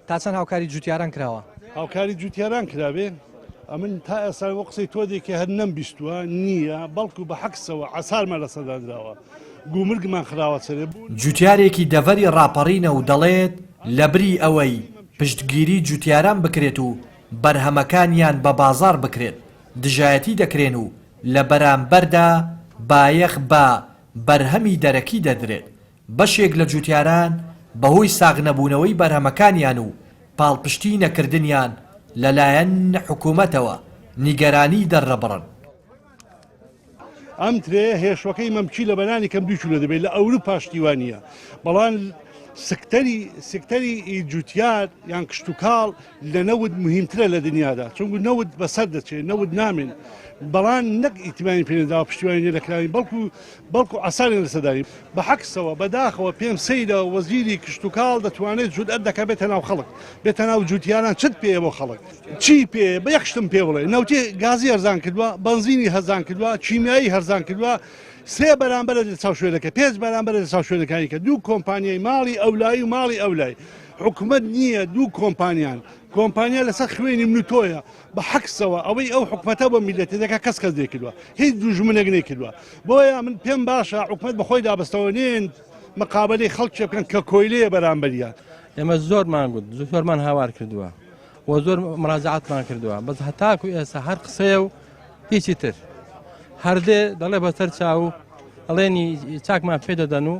تا چەند هاوکاری جوتیاران کراوە؟ هاوکاری جوتیاران کرابێ ئەمن تا ئێستا وە قسەی تۆ دێکێ هەر نەمبیستووە نییە بەڵکو بە حەکسەوە عەسارمان لەسەر دانراوە گومرگمان خراوە سەرێ. جوتیارێکی دەڤەری ڕاپەڕینە و دەڵێت، لەبری ئەوەی پشتگیری جوتیاران بکرێت و بەرهەمەکانیان بە بازاڕ بکرێت، دژایەتی دەکرێن و لە بەرامبەردا بایەخ بە بەرهەمی دەرەکی دەدرێت، بەشێک لە جوتیاران بەهۆی ساغنەبوونەوەی بەرهەمەکانیان و پاڵپشتی نەکردنیان لەلایەن حکومەتەوە نیگەرانی دەردەبڕن. ئەم ترێیە هێشوەکەی مەمکی لە بەنانی کەم دوو کیلۆ دەبێت لە ئەوروپا شتی وا نییە بەڵام سکتەری سکتەری جوتیار یان کشتتوکاڵ لە نەوت مهمترە لە دنیادا چونکو نەوت بەسەر دەچێت نەوت نامێن بەڵام نەک ئیتمانی پێنەداوە پشتیوانی لێ دەکراوین بەڵکو بەڵکو عساریان لەسەداین بە حەکسەوە بەداخەوە پێم سەیرە وەزیری کشتتوکاڵ دەتوانێت جورئەت دەکە بێتە ناو خەڵک بێتە ناو جوتیاران چت پێیە بۆ خەڵک چی پێ بە یەک شتم پێ بڵێ نەوتی گازی هەرزان کردووە بەنزینی هەرزان کردووە کیمیایی هەرزان کردووە سێ بەرامبەرە لە چاو شوێنەکە پێنج بەرامبەرە لە چاو شوێنەکانی کە دوو کۆمپانیای ماڵی ئەولای و ماڵی ئەولای حکومت نییە دوو کۆمپانیان کۆمپانیا لەسەر خوێنی من و تۆیە بە حەکسەوە ئەوەی ئەو حکومەتە بۆ میلەتی دەکات کەس کەس نەیکردووە هیچ دوژمنێک نەیکردووە بۆیە من پێم باشە حکومت بەخۆی دابەستەوە نێن مقابلەی خەڵکێ بکەن کە کۆیلەیە بەرامبەریان. ئێمە زۆرمان گوت زۆرمان هاوار کردووە و زۆر مراجعاتمان کردووە بەس هەتاکو ئێستا هەر قسەیە و هیچی تر هەردێ دەڵێ بەسەر چاو ئەڵێنی چاکمان پێ دەدەن و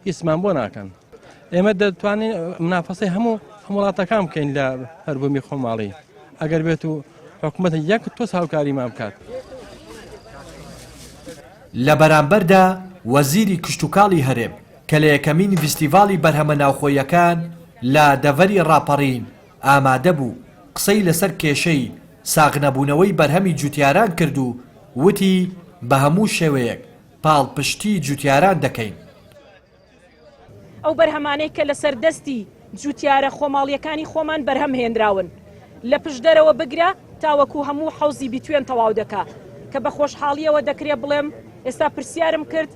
هیچمان بۆ ناکەن ئێمە دەتوانین منافەسەی هەموو هەموو وڵاتەکان بکەین لە هەربوومی خۆماڵی ئەگەر بێت و حکوومەت یەک تۆز هاوکاریمان بکات. لە بەرامبەردا وەزیری کشتوکاڵی هەرێم کە لە یەکەمین ڤیستیڤاڵی بەرهەمە ناوخۆییەکان لە دەڤەری ڕاپەڕین ئامادەبوو، قسەی لەسەر کێشەی ساغنەبوونەوەی بەرهەمی جوتیاران کرد و وتی، بە هەموو شێوەیەک پاڵپشتی جوتیاران دەکەین. ئەو بەرهەمانەی کە لەسەر دەستی جوتیارە خۆماڵییەکانی خۆمان بەرهەم هێنراون لە پشدەرەوە بگرە تاوەکو هەموو حەوزی بیتوێن تەواو دەکا کە بە خۆشحاڵییەوە دەکرێ بڵێم ئێستا پرسیارم کرد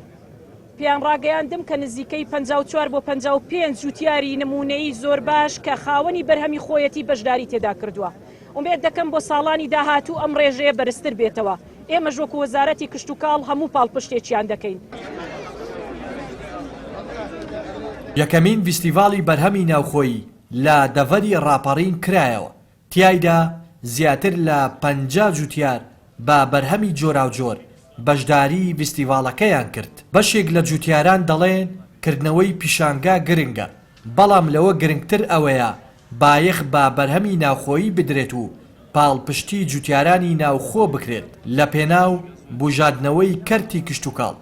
پێیان ڕاگەیاندم کە نزیکەی 54 بۆ 55 جوتیاری نموونەیی زۆر باش کە خاوەنی بەرهەمی خۆیەتی بەشداری تێدا کردووە. ئومێد دەکەم بۆ ساڵانی داهاتوو ئەم ڕێژەیە بەرزتر بێتەوە. ئێمەش وەکو وەزارەتی کشتوکاڵ هەموو پاڵپشتێکیان دەکەین. یەکەمین ڤیستیڤاڵی بەرهەمی ناوخۆیی لە دەڤەری ڕاپەڕین کرایەوە، تیایدا زیاتر لە 50 جوتیار بە بەرهەمی جۆراوجۆر بەشداریی ڤیستیڤاڵەکەیان کرد. بەشێک لە جوتیاران دەڵێن کردنەوەی پیشانگا گرنگە، بەڵام لەوە گرنگتر ئەوەیە بایەخ بە بەرهەمی ناوخۆیی بدرێت و پاڵپشتی جوتیارانی ناوخۆ بکرێت لەپێناو بوژاندنەوەی کەرتی کشتوکاڵ.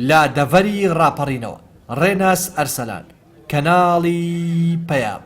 لە دەڤەری ڕاپەڕینەوە، ڕێناس ئەرسەلان، کەناڵی پەیام.